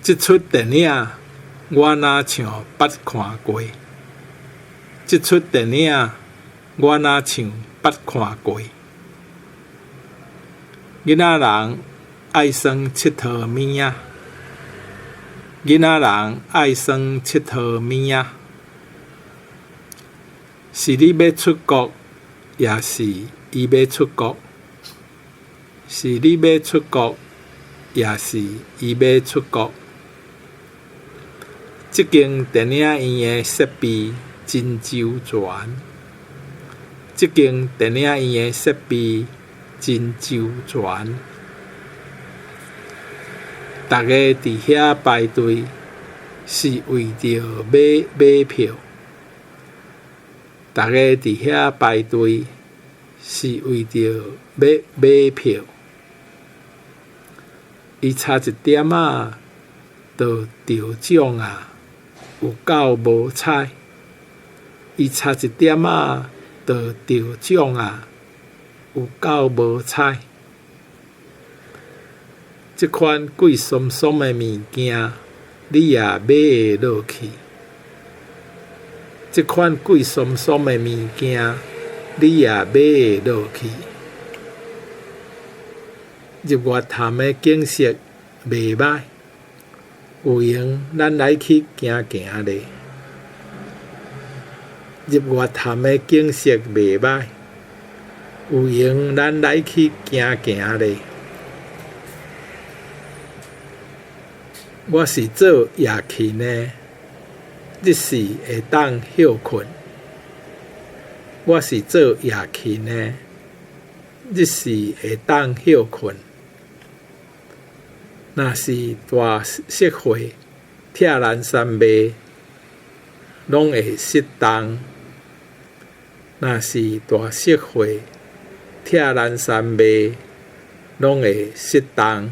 這齣電影我若像捌看過。這齣電影我若像捌看過。囡仔人愛耍𨑨迌物仔。囡仔人愛耍𨑨迌物仔。是你欲出國，抑是伊欲出國？是你欲出國，抑是伊欲出國？這間電影院的設備真周全。這間電影院的設備真周全。逐家佇遐排隊，是為著欲買票。逐家佇遐排隊，是為著欲買票。伊差一點仔就著獎矣，有夠無彩。伊差一點仔就著獎矣，有夠無彩。這款貴倯倯的物件，你也買會落去？這款貴倯倯的物件，你也買會落去？日月潭的景色袂䆀，有閒咱來去行行咧。日月潭的景色袂䆀，有閒咱來去行行咧。我是做夜勤的，日時會當歇睏。我是做夜勤的，日時會當歇睏。若是大雪會，拆欄山賣，攏會失重。若是大雪會，拆欄山賣，攏會失重。